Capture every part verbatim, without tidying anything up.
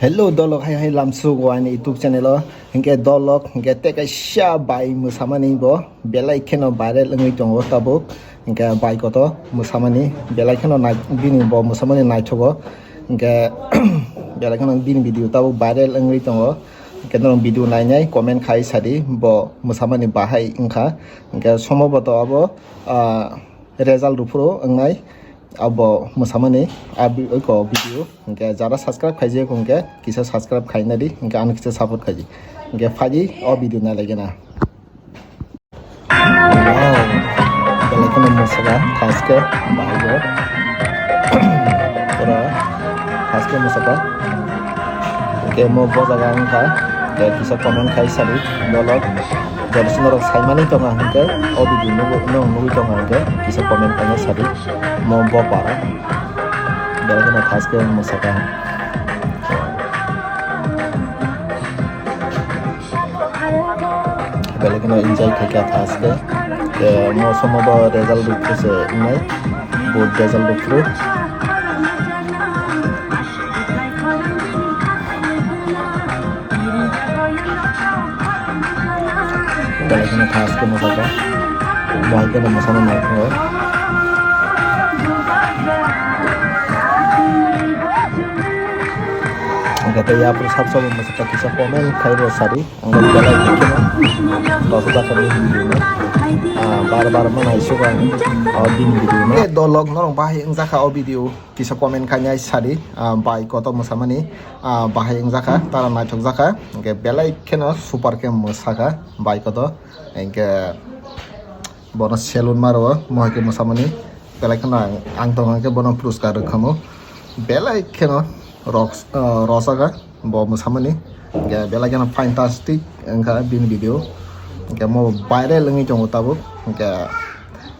Hello dolok, hai hai lamsuk o ani YouTube channel o. Hinkhe dolok, hinkhe tei kaisa bai mwsamani bo belai kheno viral wngwi tongo tabuk. Hinkhe bai koto mwsamani belai kheno nai-, bini bo mwsamani naithogo. Hinkhe belai kheno bini video tabuk viral wngwi tongo. Hinkhe norok video nainai comment khai sadi bo mwsamani bahai wngkha. Hinkhe somoboto abo, ah, result rwphuru wngnai. Abo mwsamani a bi-, oiko video. Hinkhe jara subscribe khaijak hinkhe kisa subscribe khaina di, hinkhe ano kisa support khaidi. Hinkhe phaidi o video nailaigena. Wow, belai kheno mwsaka thaske baigo. Pura thaske mwsaka. Hinkhe mo bo jaga wngkha, hinkhe kisa comment khai sadi, dolok. Jodi se norok saimani tongo hinkhe, o video nugwi, nwng nugwi tongo hinkhe, kisa comment khaina sadi, mo bo para. Belai kheno thaske mwsaka. Belai kheno enjoy khaikha thaske. Te mo somo bo result rwphuru se wngnai. Bo result rwphuru. Belai kheno thaske mwsaka. Bahai kheno mwsana naithogo. Hinkhe tei yapri sab sabo mwsaka kisa comment khai bo sadi. Ang belai kheno dosa dakha ni video no. Ah, bar bar ma naisuk ang, ah, bini video no. Eh, dolok norok bahai wngjakha o video. Kisa comment khainai sadi, ah, bai koto mwsamani, ah, bahai wngjakha, tara naithok jakha, hinkhe belai kheno super khe mwsakha bai koto, hinkhe bono salute ma rwo, mohai khe mwsamani, belai kheno ang, ang tongkha hinkhe bono puruskar rwkhamu, belai kheno rok-, ah, rosakha. Bo mwsamani, hinkhe belai kheno fantastic wngkha bini video, hinkhe mo viral wngwi tongo tabuk, hinkhe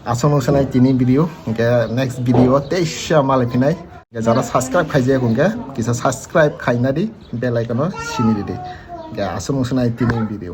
aswk nung sanai tini video, hinkhe next video o teisa malai phinai, hinkhe jara subscribe khaijak hinkhe kisa subscribe khaina di, bell icon o sini di di, hinkhe aswk nung sanai tini video.